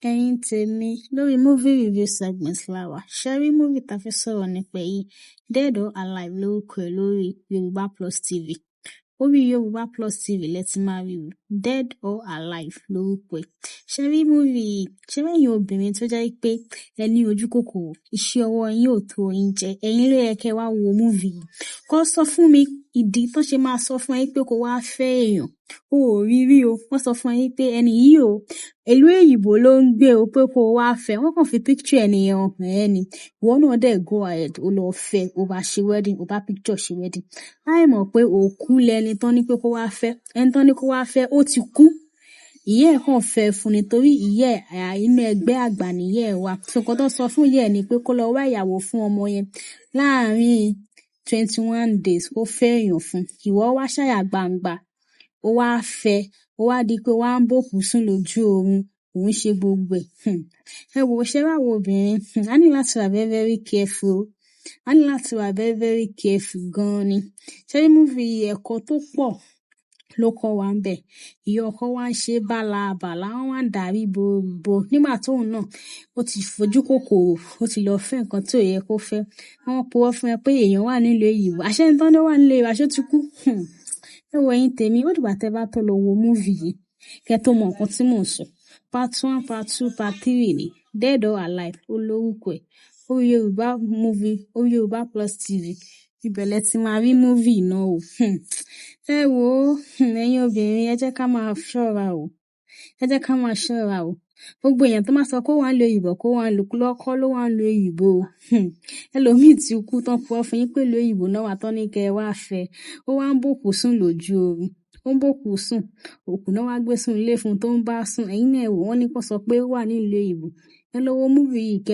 Ẹ̀yin tèmi, lórí movie review segment la wà. Ṣé rí movie ta fẹ́ sọ̀rọ̀ nípa èyí? Dead or Alive lórúkọ ẹ̀ lórí Yorùbá Plus TV. Orí Yorùbá Plus TV lẹ ti máa rí o. Dead or Alive lórúkọ ẹ̀. Ṣé rí movie yìí? Ṣé rí ẹ̀yin obìnrin tó jẹ́ pé ẹ ní ojú kòkòrò, iṣẹ́ ọwọ́ yín ò tó yín jẹ, ẹ̀yin ló yẹ kí ẹ wá wo movie yìí. Kọ́ sọ fún mi ìdí tó ṣe máa sọ fún ẹ pé kó wá fẹ́ èèyàn. O ò rí rí o. Wọ́n sọ fún ẹ pé ẹni yìí o, ìlú òyìnbó ló ń gbé o, pé kó wá fẹ́. Wọ́n kàn fi picture ẹni yẹn hàn ẹ́ ni. Ìwọ náà dẹ̀ go ahead, o lọ fẹ́, o bá ṣe wedding, o bá picture ṣe wedding. Láì mọ̀ pé òkú lẹni tán ní pé kó wá fẹ́. Ẹni tán ní kó wá fẹ́, ó ti kú. Ìyá ẹ̀ kàn fẹ́ fún ni torí ìyá ẹ̀ inú ẹgbẹ́ àgbà ni ìyá ẹ̀ wà. So nǹkan tó sọ fún ìyá ẹ̀ ni pé kó lọ wá ìyàwó fún ọmọ yẹn láàárín 21 days, kó fẹ́ èèyàn fún. Ìwọ wá ṣàyà gbangba, ó wá fẹ́, ó wá di pé ó wá ń bòkú sùn lójú oorun, òun ṣe gbogbo ẹ̀. Ẹ wò ó, ṣé rí àwọn obìnrin, a ní láti wà very very careful o. A ní láti wà very very careful gan-an ni. Ṣé rí movie yìí, ẹ̀kọ́ tó pọ̀ ló kọ́ wa ńbẹ̀. Ìyá ọkọ wá ń ṣe bálabàla, wọ́n wá ń darí bo nígbà tóun náà ó ti fojú kòkòrò, ó ti lọ fẹ́ nǹkan tí ò yẹ kó fẹ́. Wọ́n purọ́ fún ẹ pé èèyàn wà nílùú òyìnbó. Àṣé ẹni tán ní ó wà nílùú òyìnbó, àṣé ó ti kú. Ẹ wo, ẹ̀yin tèmi, ó dìgbà tẹ́ bá tó lọ wo movie yìí kí ẹ tó mọ nǹkan tí mò ń sọ. Part one, part two, part three ni. Dead or Alive ó lórúkọ ẹ̀. Orí Yorùbá movie, orí Yorùbá Plus TV. Ibẹ̀ lẹ ti máa rí movie náà o. Ẹ wò ó, ẹ̀yin obìnrin, ẹ jẹ́ ká máa ṣọ́ra o. Ẹ jẹ́ ká máa ṣọ́ra o. Gbogbo èèyàn tó máa sọ pé ó wà nílùú òyìnbó kó wà nílùú lọ́kọ́ ló wà nílùú òyìnbó o. Ẹlòmíì tí kú tán purọ́ fún yín pé ìlú òyìnbó náà wà tán ní kí ẹ wá fẹ́. Ó wá ń bòkú sùn lójú oorun. Ó ń bòkú sùn. Òkú náà wá gbé sínú ilé fún un tó ń bá sùn. Ẹ̀yin náà ẹ wò, wọ́n ní kó sọ pé ó wà ní ìlú òyìnbó. Ẹ lọ wo movie yìí kẹ́.